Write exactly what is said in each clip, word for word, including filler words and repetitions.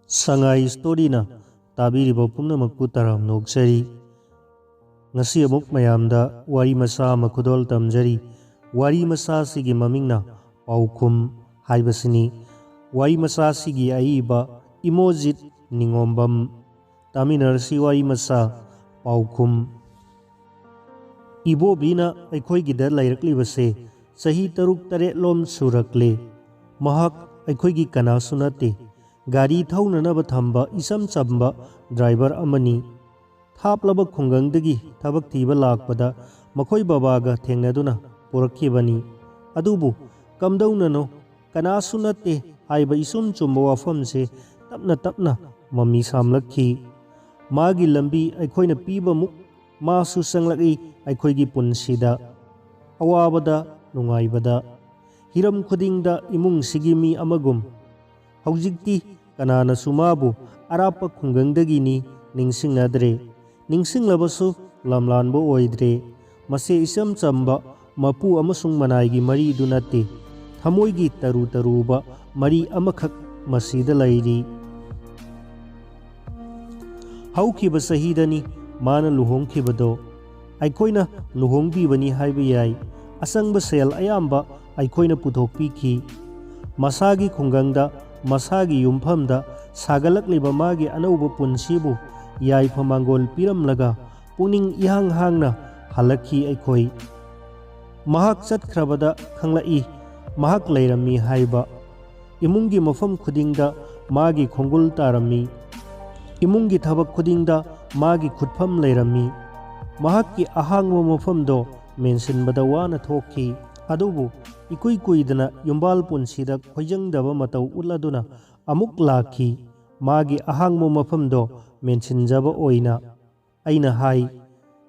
ꯁꯉꯥꯏ ꯁ꯭ꯇꯣꯔꯤꯅ ꯇꯥꯕꯤꯔꯤꯕ ꯄꯨꯝꯅꯃꯛꯄꯨ ꯇꯔꯥꯝꯅ ꯑꯣꯛꯆꯔꯤ꯫ ꯉꯁꯤ ꯑꯃꯨꯛ ꯃꯌꯥꯝꯗ ꯋꯥꯔꯤ ꯃꯆꯥ ꯑꯃ ꯈꯨꯗꯣꯜ ꯇꯝꯖꯔꯤ꯫ ꯋꯥꯔꯤ ꯃꯆꯥꯁꯤꯒꯤ ꯃꯃꯤꯡꯅ ꯄꯥꯎꯈꯨꯝ ꯍꯥꯏꯕꯁꯤꯅꯤ꯫ ꯋꯥꯔꯤ ꯃꯆꯥꯁꯤꯒꯤ ꯑꯏꯕ ꯏꯃꯣꯖꯤꯠ ꯅꯤꯉꯣꯝꯕꯝ꯫ ꯇꯥꯃꯤꯟꯅꯔꯁꯤ ꯋꯥꯔꯤ ꯃꯆꯥ ꯄꯥꯎꯈꯨꯝ꯫ ꯏꯕꯣꯕꯤꯅ ꯑꯩꯈꯣꯏꯒꯤꯗ ꯂꯩꯔꯛꯂꯤꯕꯁꯦ ꯆꯍꯤ ꯇꯔꯨꯛ ꯇꯔꯦꯠꯂꯣꯝ ꯁꯨꯔꯛꯂꯦ꯫ ꯃꯍꯥꯛ ꯑꯩꯈꯣꯏꯒꯤ ꯀꯅꯥꯁꯨ ꯅꯠꯇꯦ꯫ ꯒꯥꯔꯤ ꯊꯧꯅꯅꯕ ꯊꯝꯕ ꯏꯆꯝ ꯆꯝꯕ ꯗ꯭ꯔꯥꯏꯚꯔ ꯑꯃꯅꯤ꯫ ꯊꯥꯞꯂꯕ ꯈꯨꯡꯒꯪꯗꯒꯤ ꯊꯕꯛ ꯊꯤꯕ ꯂꯥꯛꯄꯗ ꯃꯈꯣꯏ ꯕꯕꯥꯒ ꯊꯦꯡꯅꯗꯨꯅ ꯄꯨꯔꯛꯈꯤꯕꯅꯤ꯫ ꯑꯗꯨꯕꯨ ꯀꯝꯗꯧꯅꯅꯣ ꯀꯅꯥꯁꯨ ꯅꯠꯇꯦ ꯍꯥꯏꯕ ꯏꯆꯨꯝ ꯆꯨꯝꯕ ꯋꯥꯐꯝꯁꯦ ꯇꯞꯅ ꯇꯞꯅ ꯃꯃꯤ ꯁꯥꯝꯂꯛꯈꯤ꯫ ꯃꯥꯒꯤ ꯂꯝꯕꯤ ꯑꯩꯈꯣꯏꯅ ꯄꯤꯕꯃꯨꯛ ꯃꯥꯁꯨ ꯆꯪꯂꯛꯏ ꯑꯩꯈꯣꯏꯒꯤ ꯄꯨꯟꯁꯤꯗ꯫ ꯑꯋꯥꯕꯗ, ꯅꯨꯡꯉꯥꯏꯕꯗ, ꯍꯤꯔꯝ ꯈꯨꯗꯤꯡꯗ ꯏꯃꯨꯡꯁꯤꯒꯤ ꯃꯤ ꯑꯃꯒꯨꯝ꯫ ꯍꯧꯖꯤꯛꯇꯤ ꯀꯅꯥꯅꯁꯨ ꯃꯥꯕꯨ ꯑꯔꯥꯞꯄ ꯈꯨꯡꯒꯪꯗꯒꯤꯅꯤ ꯅꯤꯡꯁꯤꯡꯅꯗ꯭ꯔꯦ꯫ ꯅꯤꯡꯁꯤꯡꯂꯕꯁꯨ ꯂꯝꯂꯥꯟꯕ ꯑꯣꯏꯗ꯭ꯔꯦ꯫ ꯃꯁꯦ ꯏꯆꯝ ꯆꯝꯕ ꯃꯄꯨ ꯑꯃꯁꯨꯡ ꯃꯅꯥꯏꯒꯤ ꯃꯔꯤꯗꯨ ꯅꯠꯇꯦ꯫ ꯊꯃꯣꯏꯒꯤ ꯇꯔꯨ ꯇꯔꯨꯕ ꯃꯔꯤ ꯑꯃꯈꯛ ꯃꯁꯤꯗ ꯂꯩꯔꯤ꯫ ꯍꯧꯈꯤꯕ ꯆꯍꯤꯗꯅꯤ ꯃꯥꯅ ꯂꯨꯍꯣꯡꯈꯤꯕꯗꯣ꯫ ꯑꯩꯈꯣꯏꯅ ꯂꯨꯍꯣꯡꯕꯤꯕꯅꯤ ꯍꯥꯏꯕ ꯌꯥꯏ꯫ ꯑꯆꯪꯕ ꯁꯦꯜ ꯑꯌꯥꯝꯕ ꯑꯩꯈꯣꯏꯅ ꯄꯨꯊꯣꯛꯄꯤꯈꯤ꯫ ꯃꯁꯥꯒꯤ ꯈꯨꯡꯒꯪꯗ, ꯃꯁꯥꯒꯤ ꯌꯨꯝꯐꯝꯗ ꯁꯥꯒꯠꯂꯛꯂꯤꯕ ꯃꯥꯒꯤ ꯑꯅꯧꯕ ꯄꯨꯟꯁꯤꯕꯨ ꯌꯥꯏꯐ ꯃꯥꯡꯒꯣꯜ ꯄꯤꯔꯝꯂꯒ ꯄꯨꯛꯅꯤꯡ ꯏꯍꯥꯡ ꯍꯥꯡꯅ ꯍꯜꯂꯛꯈꯤ ꯑꯩꯈꯣꯏ꯫ ꯃꯍꯥꯛ ꯆꯠꯈ꯭ꯔꯕꯗ ꯈꯪꯂꯛꯏ ꯃꯍꯥꯛ ꯂꯩꯔꯝꯃꯤ ꯍꯥꯏꯕ꯫ ꯏꯃꯨꯡꯒꯤ ꯃꯐꯝ ꯈꯨꯗꯤꯡꯗ ꯃꯥꯒꯤ ꯈꯣꯡꯒꯨꯜ ꯇꯥꯔꯝꯃꯤ꯫ ꯏꯃꯨꯡꯒꯤ ꯊꯕꯛ ꯈꯨꯗꯤꯡꯗ ꯃꯥꯒꯤ ꯈꯨꯠꯐꯝ ꯂꯩꯔꯝꯃꯤ꯫ ꯃꯍꯥꯛꯀꯤ ꯑꯍꯥꯡꯕ ꯃꯐꯝꯗꯣ ꯃꯦꯟꯁꯤꯟꯕꯗ ꯋꯥꯅ ꯊꯣꯛꯈꯤ꯫ ꯑꯗꯨꯕꯨ ꯏꯀꯨꯏ ꯀꯨꯏꯗꯅ ꯌꯨꯝꯕꯥꯜ ꯄꯨꯟꯁꯤꯗ ꯈꯣꯏꯖꯪꯗꯕ ꯃꯇꯧ ꯎꯠꯂꯗꯨꯅ ꯑꯃꯨꯛ ꯂꯥꯛꯈꯤ꯫ ꯃꯥꯒꯤ ꯑꯍꯥꯡꯕ ꯃꯐꯝꯗꯣ ꯃꯦꯟꯁꯤꯟꯖꯕ ꯑꯣꯏꯅ꯫ ꯑꯩꯅ ꯍꯥꯏ,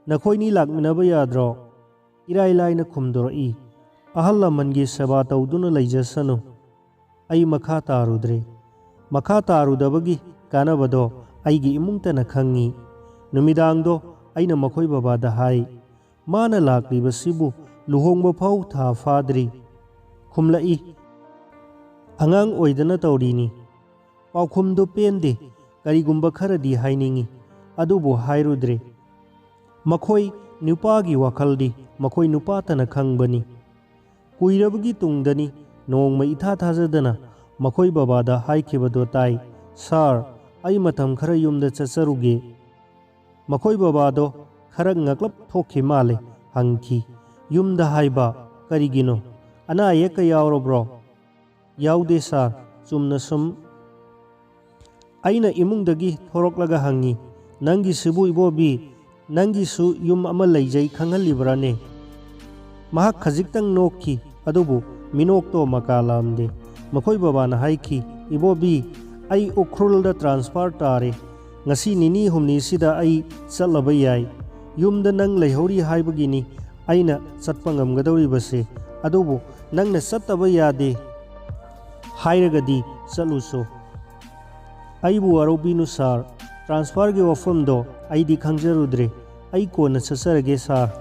"ꯅꯈꯣꯏꯅꯤ ꯂꯥꯛꯃꯤꯟꯅꯕ ꯌꯥꯗ꯭ꯔꯣ?" ꯏꯔꯥꯏ ꯂꯥꯏꯅ ꯈꯨꯝꯗꯣꯔꯛꯏ, "ꯑꯍꯜ ꯂꯃꯟꯒꯤ ꯁꯦꯕꯥ ꯇꯧꯗꯨꯅ ꯂꯩꯖꯁꯅꯨ꯫" ꯑꯩ ꯃꯈꯥ ꯇꯥꯔꯨꯗ꯭ꯔꯦ꯫ ꯃꯈꯥ ꯇꯥꯔꯨꯗꯕꯒꯤ ꯀꯥꯟꯅꯕꯗꯣ ꯑꯩꯒꯤ ꯏꯃꯨꯡꯇꯅ ꯈꯪꯉꯤ꯫ ꯅꯨꯃꯤꯗꯥꯡꯗꯣ ꯑꯩꯅ ꯃꯈꯣꯏ ꯕꯕꯥꯗ ꯍꯥꯏ, "ꯃꯥꯅ ꯂꯥꯛꯂꯤꯕꯁꯤꯕꯨ ꯂꯨꯍꯣꯡꯕ ꯐꯥꯎ ꯊꯥ ꯐꯥꯗ꯭ꯔꯤ꯫" ꯈꯨꯝꯂꯛꯏ, "ꯑꯉꯥꯡ ꯑꯣꯏꯗꯅ ꯇꯧꯔꯤꯅꯤ꯫ ꯄꯥꯎꯈꯨꯝꯗꯨ ꯄꯦꯟꯗꯦ꯫ ꯀꯔꯤꯒꯨꯝꯕ ꯈꯔꯗꯤ ꯍꯥꯏꯅꯤꯡꯏ, ꯑꯗꯨꯕꯨ ꯍꯥꯏꯔꯨꯗ꯭ꯔꯦ꯫ ꯃꯈꯣꯏ ꯅꯨꯄꯥꯒꯤ ꯋꯥꯈꯜꯗꯤ ꯃꯈꯣꯏ ꯅꯨꯄꯥꯇꯅ ꯈꯪꯕꯅꯤ꯫ ꯀꯨꯏꯔꯕꯒꯤ ꯇꯨꯡꯗꯅꯤ ꯅꯣꯡꯃ ꯏꯊꯥ ꯊꯥꯖꯗꯅ ꯃꯈꯣꯏ ꯕꯕꯥꯗ ꯍꯥꯏꯈꯤꯕꯗꯣ ꯇꯥꯏ, "ꯁꯥꯔ, ꯑꯩ ꯃꯇꯝ ꯈꯔ ꯌꯨꯝꯗ ꯆꯠꯆꯔꯨꯒꯦ"꯫ ꯃꯈꯣꯏ ꯕꯕꯥꯗꯣ ꯈꯔ ꯉꯛꯂꯞ ꯊꯣꯛꯈꯤ ꯃꯥꯜꯂꯦ, ꯍꯪꯈꯤ, "ꯌꯨꯝꯗ ꯍꯥꯏꯕ? ꯀꯔꯤꯒꯤꯅꯣ? ꯑꯅꯥ ꯑꯌꯦꯛꯀ ꯌꯥꯎꯔꯕ꯭ꯔꯣ?" "ꯌꯥꯎꯗꯦ ꯁꯥꯔ, ꯆꯨꯝꯅ ꯁꯨꯝ"꯫ ꯑꯩꯅ ꯏꯃꯨꯡꯗꯒꯤ ꯊꯣꯔꯛꯂꯒ ꯍꯪꯉꯤ, "ꯅꯪꯒꯤꯁꯤꯕꯨ ꯏꯕꯣꯕꯤ, ꯅꯪꯒꯤꯁꯨ ꯌꯨꯝ ꯑꯃ ꯂꯩꯖꯩ ꯈꯪꯍꯜꯂꯤꯕ꯭ꯔꯥꯅꯦ?" ꯃꯍꯥꯛ ꯈꯖꯤꯛꯇꯪ ꯅꯣꯛꯈꯤ, ꯑꯗꯨꯕꯨ ꯃꯤꯅꯣꯛꯇꯣ ꯃꯀꯥ ꯂꯥꯝꯗꯦ꯫ ꯃꯈꯣꯏ ꯕꯕꯥꯅ ꯍꯥꯏꯈꯤ, "ꯏꯕꯣꯕꯤ, ꯑꯩ ꯎꯈ꯭ꯔꯨꯜꯗ ꯇ꯭ꯔꯥꯟꯁꯐꯔ ꯇꯥꯔꯦ꯫ ꯉꯁꯤ ꯅꯤꯅꯤ ꯍꯨꯝꯅꯤꯁꯤꯗ ꯑꯩ ꯆꯠꯂꯕ ꯌꯥꯏ꯫ ꯌꯨꯝꯗ ꯅꯪ ꯂꯩꯍꯧꯔꯤ ꯍꯥꯏꯕꯒꯤꯅꯤ ꯑꯩꯅ ꯆꯠꯄ ꯉꯝꯒꯗꯧꯔꯤꯕꯁꯦ꯫ ꯑꯗꯨꯕꯨ ꯅꯪꯅ ꯆꯠꯇꯕ ꯌꯥꯗꯦ ꯍꯥꯏꯔꯒꯗꯤ ꯆꯠꯂꯨꯁꯣ"꯫ "ꯑꯩꯕꯨ ꯋꯥꯔꯧꯕꯤꯅꯨ ꯁꯥꯔ, ꯇ꯭ꯔꯥꯟꯁꯐꯔꯒꯤ ꯋꯥꯐꯝꯗꯣ ꯑꯩꯗꯤ ꯈꯪꯖꯔꯨꯗ꯭ꯔꯦ꯫ ꯑꯩ ꯀꯣꯟꯅ ꯆꯠꯆꯔꯒꯦ ꯁꯥꯔ"꯫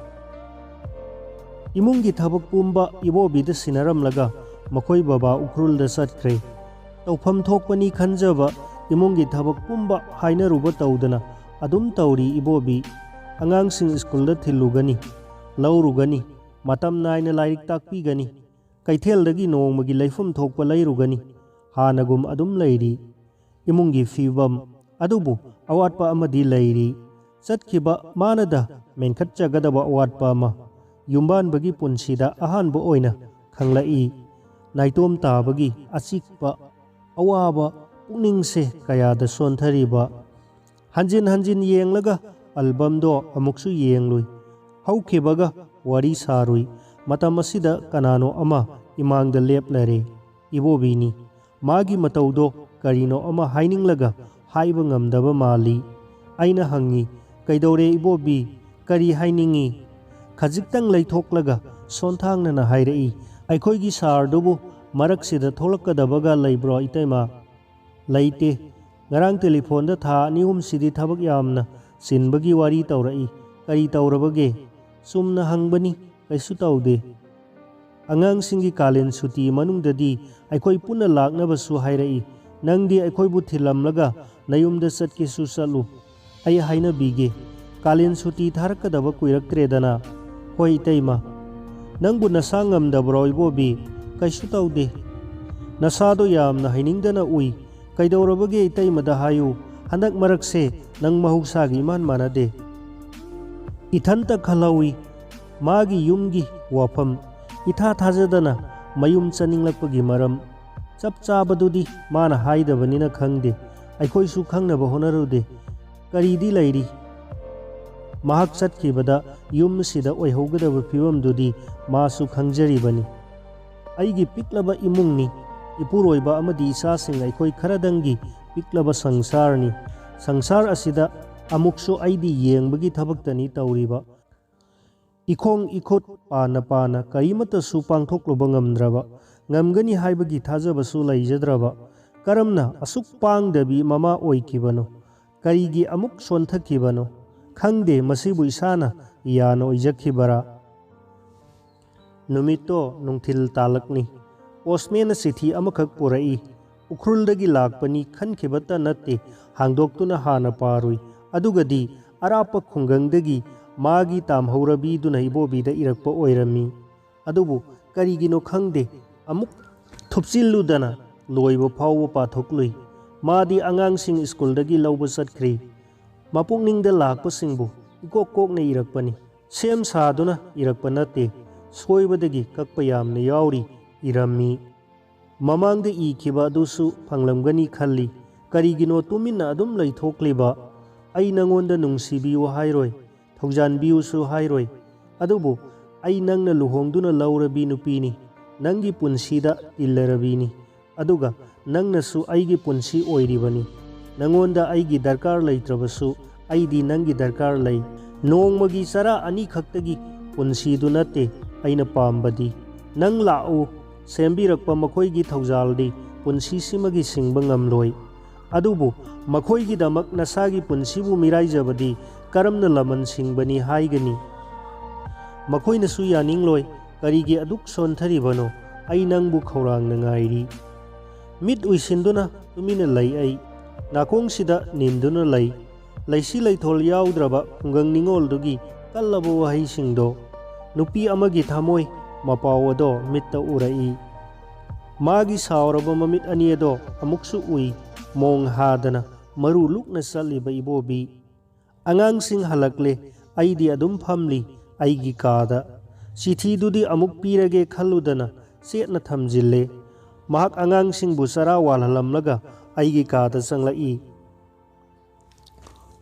ꯏꯃꯨꯡꯒꯤ ꯊꯕꯛ ꯄꯨꯝꯕ ꯏꯕꯣꯕꯤꯗ ꯁꯤꯟꯅꯔꯝꯂꯒ ꯃꯈꯣꯏ ꯕꯕꯥ ꯎꯈ꯭ꯔꯨꯜꯗ ꯆꯠꯈ꯭ꯔꯦ꯫ ꯇꯧꯐꯝ ꯊꯣꯛꯄꯅꯤ ꯈꯟꯖꯕ ꯏꯃꯨꯡꯒꯤ ꯊꯕꯛ ꯄꯨꯝꯕ ꯍꯥꯏꯅꯔꯨꯕ ꯇꯧꯗꯅ ꯑꯗꯨꯝ ꯇꯧꯔꯤ ꯏꯕꯣꯕꯤ꯫ ꯑꯉꯥꯡꯁꯤꯡ ꯁ꯭ꯀꯨꯜꯗ ꯊꯤꯜꯂꯨꯒꯅꯤ, ꯂꯧꯔꯨꯒꯅꯤ, ꯃꯇꯝ ꯅꯥꯏꯅ ꯂꯥꯏꯔꯤꯛ ꯇꯥꯛꯄꯤꯒꯅꯤ, ꯀꯩꯊꯦꯜꯗꯒꯤ ꯅꯣꯡꯃꯒꯤ ꯂꯩꯐꯝ ꯊꯣꯛꯄ ꯂꯩꯔꯨꯒꯅꯤ, ꯍꯥꯟꯅꯒꯨꯝ ꯑꯗꯨꯝ ꯂꯩꯔꯤ꯫ ꯏꯃꯨꯡꯒꯤ ꯐꯤꯕꯝ ꯑꯗꯨꯕꯨ ꯑꯋꯥꯠꯄ ꯑꯃꯗꯤ ꯂꯩꯔꯤ꯫ ꯆꯠꯈꯤꯕ ꯃꯥꯅꯗ ꯃꯦꯟꯈꯠꯆꯒꯗꯕ ꯑꯋꯥꯠꯄ ꯑꯃ꯫ ꯌꯨꯝꯕꯥꯟꯕꯒꯤ ꯄꯨꯟꯁꯤꯗ ꯑꯍꯥꯟꯕ ꯑꯣꯏꯅ ꯈꯪꯂꯛꯏ꯫ ꯅꯥꯏꯇꯣꯝ ꯇꯥꯕꯒꯤ ꯑꯆꯤꯛꯄ ꯑꯋꯥꯕ ꯄꯨꯛꯅꯤꯡꯁꯦ ꯀꯌꯥꯗ ꯁꯣꯟꯊꯔꯤꯕ꯫ ꯍꯟꯖꯤꯟ ꯍꯟꯖꯤꯟ ꯌꯦꯡꯂꯒ ꯑꯜꯕꯝꯗꯣ ꯑꯃꯨꯛꯁꯨ ꯌꯦꯡꯂꯨꯏ꯫ ꯍꯧꯈꯤꯕꯒ ꯋꯥꯔꯤ ꯁꯥꯔꯨꯏ꯫ ꯃꯇꯝ ꯑꯁꯤꯗ ꯀꯅꯥꯅꯣ ꯑꯃ ꯏꯃꯥꯡꯗ ꯂꯦꯞꯂꯔꯦ꯫ ꯏꯕꯣꯕꯤꯅꯤ꯫ ꯃꯥꯒꯤ ꯃꯇꯧꯗꯣ ꯀꯔꯤꯅꯣ ꯑꯃ ꯍꯥꯏꯅꯤꯡꯂꯒ ꯍꯥꯏꯕ ꯉꯝꯗꯕ ꯃꯥꯜꯂꯤ꯫ ꯑꯩꯅ ꯍꯪꯉꯤ, "ꯀꯩꯗꯧꯔꯦ ꯏꯕꯣꯕꯤ? ꯀꯔꯤ ꯍꯥꯏꯅꯤꯡꯉꯤ?" ꯈꯖꯤꯛꯇꯪ ꯂꯩꯊꯣꯛꯂꯒ ꯁꯣꯟꯊꯥꯡꯅꯅ ꯍꯥꯏꯔꯛꯏ, "ꯑꯩꯈꯣꯏꯒꯤ ꯁꯥꯔꯗꯨꯕꯨ ꯃꯔꯛꯁꯤꯗ ꯊꯣꯛꯂꯛꯀꯗꯕꯒ ꯂꯩꯕ꯭ꯔꯣ ꯏꯇꯩꯃ?" "ꯂꯩꯇꯦ꯫ ꯉꯔꯥꯡ ꯇꯦꯂꯤꯐꯣꯟꯗ ꯊꯥ ꯑꯅꯤ ꯑꯍꯨꯝꯁꯤꯗꯤ ꯊꯕꯛ ꯌꯥꯝꯅ ꯆꯤꯟꯕꯒꯤ ꯋꯥꯔꯤ ꯇꯧꯔꯛꯏ꯫ ꯀꯔꯤ ꯇꯧꯔꯕꯒꯦ?" "ꯆꯨꯝꯅ ꯍꯪꯕꯅꯤ, ꯀꯩꯁꯨ ꯇꯧꯗꯦ꯫ ꯑꯉꯥꯡꯁꯤꯡꯒꯤ ꯀꯥꯂꯦꯟ ꯁꯨꯇꯤ ꯃꯅꯨꯡꯗꯗꯤ ꯑꯩꯈꯣꯏ ꯄꯨꯟꯅ ꯂꯥꯛꯅꯕꯁꯨ ꯍꯥꯏꯔꯛꯏ꯫ ꯅꯪꯗꯤ ꯑꯩꯈꯣꯏꯕꯨ ꯊꯤꯜꯂꯝꯂꯒ ꯅꯌꯨꯝꯗ ꯆꯠꯀꯦꯁꯨ ꯆꯠꯂꯨ꯫ ꯑꯩ ꯍꯥꯏꯅꯕꯤꯒꯦ꯫ ꯀꯥꯂꯦꯟ ꯁꯨꯇꯤ ꯊꯥꯔꯛꯀꯗꯕ ꯀꯨꯏꯔꯛꯇ꯭ꯔꯦꯗꯅ꯫ ꯍꯣꯏ, ꯏꯇꯩꯃ꯫ ꯅꯪꯕꯨ ꯅꯁꯥ ꯉꯝꯗꯕ꯭ꯔꯣ, ꯏꯕꯣꯕꯤ? ꯀꯩꯁꯨ ꯇꯧꯗꯦ꯫ ꯅꯁꯥꯗꯣ ꯌꯥꯝꯅ ꯍꯩꯅꯤꯡꯗꯅ ꯎꯏ꯫ ꯀꯩꯗꯧꯔꯕꯒꯦ, ꯏꯇꯩꯃꯗ ꯍꯥꯏꯌꯨ꯫ ꯍꯟꯗꯛ ꯃꯔꯛꯁꯦ ꯅꯪ ꯃꯍꯧꯁꯥꯒ ꯏꯃꯥꯟ ꯃꯥꯟꯅꯗꯦ꯫ ꯏꯊꯟꯇ ꯈꯜꯍꯧꯏ꯫ ꯃꯥꯒꯤ ꯌꯨꯝꯒꯤ ꯋꯥꯐꯝ ꯏꯊꯥ ꯊꯥꯖꯗꯅ ꯃꯌꯨꯝ ꯆꯠꯅꯤꯡꯂꯛꯄꯒꯤ ꯃꯔꯝ ꯆꯞ ꯆꯥꯕꯗꯨꯗꯤ ꯃꯥꯅ ꯍꯥꯏꯗꯕꯅꯤꯅ ꯈꯪꯗꯦ꯫ ꯑꯩꯈꯣꯏꯁꯨ ꯈꯪꯅꯕ ꯍꯣꯠꯅꯔꯨꯗꯦ꯫ ꯀꯔꯤꯗꯤ ꯂꯩꯔꯤ? ꯃꯍꯥꯛ ꯆꯠꯈꯤꯕꯗ ꯌꯨꯝꯁꯤꯗ ꯑꯣꯏꯍꯧꯒꯗꯕ ꯐꯤꯕꯝꯗꯨꯗꯤ ꯃꯥꯁꯨ ꯈꯪꯖꯔꯤꯕꯅꯤ꯫ ꯑꯩꯒꯤ ꯄꯤꯛꯂꯕ ꯏꯃꯨꯡꯅꯤ꯫ ꯏꯄꯨꯔꯣꯏꯕ ꯑꯃꯗꯤ ꯏꯆꯥꯁꯤꯡ ꯑꯩꯈꯣꯏ ꯈꯔꯗꯪꯒꯤ ꯄꯤꯛꯂꯕ ꯁꯪꯁꯥꯔꯅꯤ꯫ ꯁꯪꯁꯥꯔ ꯑꯁꯤꯗ ꯑꯃꯨꯛꯁꯨ ꯑꯩꯗꯤ ꯌꯦꯡꯕꯒꯤ ꯊꯕꯛꯇꯅꯤ ꯇꯧꯔꯤꯕ꯫ ꯏꯈꯣꯡ ꯏꯈꯨꯠ ꯄꯥꯅ ꯄꯥꯅ ꯀꯔꯤꯃꯠꯇꯁꯨ ꯄꯥꯡꯊꯣꯛꯂꯨꯕ ꯉꯝꯗ꯭ꯔꯕ, ꯉꯝꯒꯅꯤ ꯍꯥꯏꯕꯒꯤ ꯊꯥꯖꯕꯁꯨ ꯂꯩꯖꯗ꯭ꯔꯕ, ꯀꯔꯝꯅ ꯑꯁꯨꯛ ꯄꯥꯡꯗꯕꯤ ꯃꯃꯥ ꯑꯣꯏꯈꯤꯕꯅꯣ? ꯀꯔꯤꯒꯤ ꯑꯃꯨꯛ ꯁꯣꯟꯊꯈꯤꯕꯅꯣ? ꯈꯪꯗꯦ, ꯃꯁꯤꯕꯨ ꯏꯁꯥꯅ ꯌꯥꯅ ꯑꯣꯏꯖꯈꯤꯕꯔꯥ? ꯅꯨꯃꯤꯠꯇꯣ ꯅꯨꯡꯊꯤꯜ ꯇꯥꯂꯛꯅꯤ꯫ ꯄꯣꯁꯃꯦꯟꯅ ꯆꯤꯊꯤ ꯑꯃꯈꯛ ꯄꯨꯔꯛꯏ꯫ ꯎꯈ꯭ꯔꯨꯜꯗꯒꯤ ꯂꯥꯛꯄꯅꯤ ꯈꯟꯈꯤꯕꯇ ꯅꯠꯇꯦ, ꯍꯥꯡꯗꯣꯛꯇꯨꯅ ꯍꯥꯟꯅ ꯄꯥꯔꯨꯏ꯫ ꯑꯗꯨꯒꯗꯤ ꯑꯔꯥꯞꯄ ꯈꯨꯡꯒꯪꯗꯒꯤ ꯃꯥꯒꯤ ꯇꯥꯝꯍꯧꯔꯕꯤꯗꯨꯅ ꯏꯕꯣꯕꯤꯗ ꯏꯔꯛꯄ ꯑꯣꯏꯔꯝꯃꯤ꯫ ꯑꯗꯨꯕꯨ ꯀꯔꯤꯒꯤꯅꯣ ꯈꯪꯗꯦ, ꯑꯃꯨꯛ ꯊꯨꯞꯆꯤꯜꯂꯨꯗꯅ ꯂꯣꯏꯕ ꯐꯥꯎꯕ ꯄꯥꯊꯣꯛꯂꯨꯏ꯫ ꯃꯥꯗꯤ ꯑꯉꯥꯡꯁꯤꯡ ꯁ꯭ꯀꯨꯜꯗꯒꯤ ꯂꯧꯕ ꯆꯠꯈ꯭ꯔꯦ꯫ ꯃꯄꯨꯛꯅꯤꯡꯗ ꯂꯥꯛꯄꯁꯤꯡꯕꯨ ꯏꯀꯣꯛ ꯀꯣꯛꯅ ꯏꯔꯛꯄꯅꯤ꯫ ꯁꯦꯝ ꯁꯥꯗꯨꯅ ꯏꯔꯛꯄ ꯅꯠꯇꯦ, ꯁꯣꯏꯕꯗꯒꯤ ꯀꯛꯄ ꯌꯥꯝꯅ ꯌꯥꯎꯔꯤ, ꯏꯔꯝꯃꯤ꯫ ꯃꯃꯥꯡꯗ ꯏꯈꯤꯕ ꯑꯗꯨꯁꯨ ꯐꯪꯂꯝꯒꯅꯤ ꯈꯜꯂꯤ꯫ ꯀꯔꯤꯒꯤꯅꯣ ꯇꯨꯃꯤꯟꯅ ꯑꯗꯨꯝ ꯂꯩꯊꯣꯛꯂꯤꯕ? ꯑꯩ ꯅꯉꯣꯟꯗ ꯅꯨꯡꯁꯤꯕꯤꯌꯨ ꯍꯥꯏꯔꯣꯏ, ꯊꯧꯖꯥꯟꯕꯤꯌꯨꯁꯨ ꯍꯥꯏꯔꯣꯏ꯫ ꯑꯗꯨꯕꯨ ꯑꯩ ꯅꯪꯅ ꯂꯨꯍꯣꯡꯗꯨꯅ ꯂꯧꯔꯕꯤ ꯅꯨꯄꯤꯅꯤ, ꯅꯪꯒꯤ ꯄꯨꯟꯁꯤꯗ ꯇꯤꯜꯂꯔꯕꯤꯅꯤ꯫ ꯑꯗꯨꯒ ꯅꯪꯅꯁꯨ ꯑꯩꯒꯤ ꯄꯨꯟꯁꯤ ꯑꯣꯏꯔꯤꯕꯅꯤ꯫ ꯅꯉꯣꯟꯗ ꯑꯩꯒꯤ ꯗꯔꯀꯥꯔ ꯂꯩꯇ꯭ꯔꯕꯁꯨ ꯑꯩꯗꯤ ꯅꯪꯒꯤ ꯗꯔꯀꯥꯔ ꯂꯩ꯫ ꯅꯣꯡꯃꯒꯤ ꯆꯔꯥ ꯑꯅꯤꯈꯛꯇꯒꯤ ꯄꯨꯟꯁꯤꯗꯨ ꯅꯠꯇꯦ ꯑꯩꯅ ꯄꯥꯝꯕꯗꯤ꯫ ꯅꯪ ꯂꯥꯛꯎ, ꯁꯦꯝꯕꯤꯔꯛꯄ ꯃꯈꯣꯏꯒꯤ ꯊꯧꯖꯥꯜꯗꯤ ꯄꯨꯟꯁꯤꯁꯤꯃꯒꯤ ꯁꯤꯡꯕ ꯉꯝꯂꯣꯏ꯫ ꯑꯗꯨꯕꯨ ꯃꯈꯣꯏꯒꯤꯗꯃꯛ ꯅꯁꯥꯒꯤ ꯄꯨꯟꯁꯤꯕꯨ ꯃꯤꯔꯥꯏꯖꯕꯗꯤ ꯀꯔꯝꯅ ꯂꯃꯟ ꯁꯤꯡꯕꯅꯤ ꯍꯥꯏꯒꯅꯤ? ꯃꯈꯣꯏꯅꯁꯨ ꯌꯥꯅꯤꯡꯂꯣꯏ꯫ ꯀꯔꯤꯒꯤ ꯑꯗꯨꯛ ꯁꯣꯟꯊꯔꯤꯕꯅꯣ? ꯑꯩ ꯅꯪꯕꯨ ꯈꯧꯔꯥꯡꯅ ꯉꯥꯏꯔꯤ꯫ ꯃꯤꯠ ꯎꯏꯁꯤꯟꯗꯨꯅ ꯇꯨꯃꯤꯟꯅ ꯂꯩ ꯑꯩ꯫ ꯅꯥꯀꯣꯡꯁꯤꯗ ꯅꯤꯟꯗꯨꯅ ꯂꯩ꯫ ꯂꯩꯁꯤ ꯂꯩꯊꯣꯜ ꯌꯥꯎꯗ꯭ꯔꯕ ꯈꯨꯡꯒꯪ ꯅꯤꯉꯣꯜꯗꯨꯒꯤ ꯀꯜꯂꯕ ꯋꯥꯍꯩꯁꯤꯡꯗꯣ꯫ ꯅꯨꯄꯤ ꯑꯃꯒꯤ ꯊꯃꯣꯏ ꯃꯄꯥꯎ ꯑꯗꯣ ꯃꯤꯠꯇ ꯎꯔꯛꯏ꯫ ꯃꯥꯒꯤ ꯁꯥꯎꯔꯕ ꯃꯃꯤꯠ ꯑꯅꯤ ꯑꯗꯣ ꯑꯃꯨꯛꯁꯨ ꯎꯏ꯫ ꯃꯣꯡ ꯍꯥꯗꯅ ꯃꯔꯨ ꯂꯨꯛꯅ ꯆꯠꯂꯤꯕ ꯏꯕꯣꯕꯤ꯫ ꯑꯉꯥꯡꯁꯤꯡ ꯍꯜꯂꯛꯂꯦ꯫ ꯑꯩꯗꯤ ꯑꯗꯨꯝ ꯐꯝꯂꯤ ꯑꯩꯒꯤ ꯀꯥꯗ꯫ ꯆꯤꯊꯤꯗꯨꯗꯤ ꯑꯃꯨꯛ ꯄꯤꯔꯒꯦ ꯈꯜꯂꯨꯗꯅ ꯆꯦꯠꯅ ꯊꯝꯖꯤꯜꯂꯦ꯫ ꯃꯍꯥꯛ ꯑꯉꯥꯡꯁꯤꯡꯕꯨ ꯆꯔꯥ ꯋꯥꯜꯍꯜꯂꯝꯂꯒ ꯑꯩꯒꯤ ꯀꯥꯗ ꯆꯪꯂꯛꯏ꯫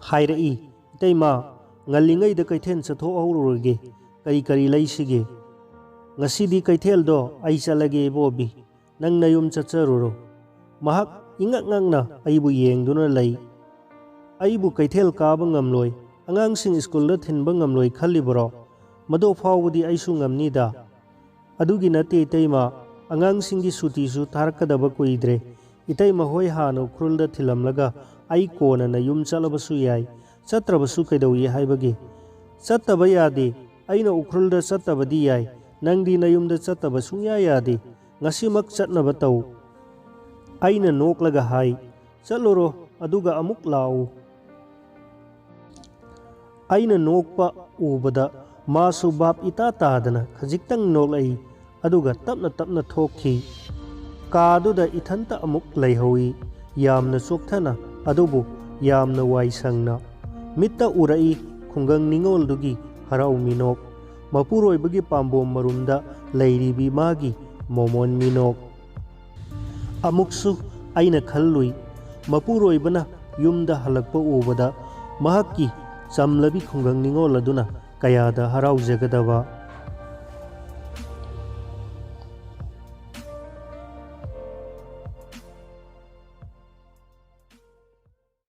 ꯍꯥꯏꯔꯛꯏ, "ꯏꯇꯩꯃ, ꯉꯜꯂꯤꯉꯩꯗ ꯀꯩꯊꯦꯜ ꯆꯠꯊꯣꯛꯍꯧꯔꯨꯔꯒꯦ꯫ ꯀꯔꯤ ꯀꯔꯤ ꯂꯩꯁꯤꯒꯦ?" "ꯉꯁꯤꯗꯤ ꯀꯩꯊꯦꯜꯗꯣ ꯑꯩ ꯆꯠꯂꯒꯦ ꯏꯕꯣꯕꯤ꯫ ꯅꯪ ꯅꯌꯨꯝ ꯆꯠꯆꯔꯨꯔꯣ꯫" ꯃꯍꯥꯛ ꯏꯉꯛ ꯉꯛꯅ ꯑꯩꯕꯨ ꯌꯦꯡꯗꯨꯅ ꯂꯩ꯫ "ꯑꯩꯕꯨ ꯀꯩꯊꯦꯜ ꯀꯥꯕ ꯉꯝꯂꯣꯏ, ꯑꯉꯥꯡꯁꯤꯡ ꯁ꯭ꯀꯨꯜꯗ ꯊꯤꯟꯕ ꯉꯝꯂꯣꯏ ꯈꯜꯂꯤꯕꯔꯣ? ꯃꯗꯨ ꯐꯥꯎꯕꯗꯤ ꯑꯩꯁꯨ ꯉꯝꯅꯤꯗ꯫" "ꯑꯗꯨꯒꯤ ꯅꯠꯇꯦ ꯏꯇꯩꯃ, ꯑꯉꯥꯡꯁꯤꯡꯒꯤ ꯁꯨꯇꯤꯁꯨ ꯊꯥꯔꯛꯀꯗꯕ ꯀꯨꯏꯗ꯭ꯔꯦ꯫ ꯏꯇꯩꯃ ꯍꯣꯏ ꯍꯥꯟꯅ ꯎꯈ꯭ꯔꯨꯜꯗ ꯊꯤꯜꯂꯝꯂꯒ ꯑꯩ ꯀꯣꯟꯅ ꯅꯌꯨꯝ ꯆꯠꯂꯕꯁꯨ ꯌꯥꯏ꯫ ꯆꯠꯇ꯭ꯔꯕꯁꯨ ꯀꯩꯗꯧꯏ ꯍꯥꯏꯕꯒꯦ?" "ꯆꯠꯇꯕ ꯌꯥꯗꯦ꯫ ꯑꯩꯅ ꯎꯈ꯭ꯔꯨꯜꯗ ꯆꯠꯇꯕꯗꯤ ꯌꯥꯏ, ꯅꯪꯗꯤ ꯅꯌꯨꯝꯗ ꯆꯠꯇꯕ ꯁꯨꯡꯌꯥ ꯌꯥꯗꯦ꯫ ꯉꯁꯤꯃꯛ ꯆꯠꯅꯕ ꯇꯧ꯫" ꯑꯩꯅ ꯅꯣꯛꯂꯒ ꯍꯥꯏ, "ꯆꯠꯂꯨꯔꯣ, ꯑꯗꯨꯒ ꯑꯃꯨꯛ ꯂꯥꯛꯎ꯫" ꯑꯩꯅ ꯅꯣꯛꯄ ꯎꯕꯗ ꯃꯥꯁꯨ ꯚꯥꯞ ꯏꯇꯥ ꯇꯥꯗꯅ ꯈꯖꯤꯛꯇꯪ ꯅꯣꯛꯂꯛꯏ, ꯑꯗꯨꯒ ꯇꯞꯅ ꯇꯞꯅ ꯊꯣꯛꯈꯤ꯫ ꯀꯥꯗꯨꯗ ꯏꯊꯟꯇ ꯑꯃꯨꯛ ꯂꯩꯍꯧꯏ, ꯌꯥꯝꯅ ꯆꯣꯛꯊꯅ, ꯑꯗꯨꯕꯨ ꯌꯥꯝꯅ ꯋꯥꯏ ꯁꯪꯅ꯫ ꯃꯤꯠꯇ ꯎꯔꯛꯏ ꯈꯨꯡꯒꯪ ꯅꯤꯉꯣꯜꯗꯨꯒꯤ ꯍꯔꯥꯎ ꯃꯤꯅꯣꯛ, ꯃꯄꯨꯔꯣꯏꯕꯒꯤ ꯄꯥꯝꯕꯣꯝ ꯃꯔꯨꯝꯗ ꯂꯩꯔꯤꯕꯤ ꯃꯥꯒꯤ ꯃꯣꯃꯣꯟ ꯃꯤꯅꯣꯛ꯫ ꯑꯃꯨꯛꯁꯨ ꯑꯩꯅ ꯈꯜꯂꯨꯏ, ꯃꯄꯨꯔꯣꯏꯕꯅ ꯌꯨꯝꯗ ꯍꯜꯂꯛꯄ ꯎꯕꯗ ꯃꯍꯥꯛꯀꯤ ꯆꯝꯂꯕꯤ ꯈꯨꯡꯒꯪ ꯅꯤꯉꯣꯜ ꯑꯗꯨꯅ ꯀꯌꯥꯗ ꯍꯔꯥꯎꯖꯒꯗꯕ꯫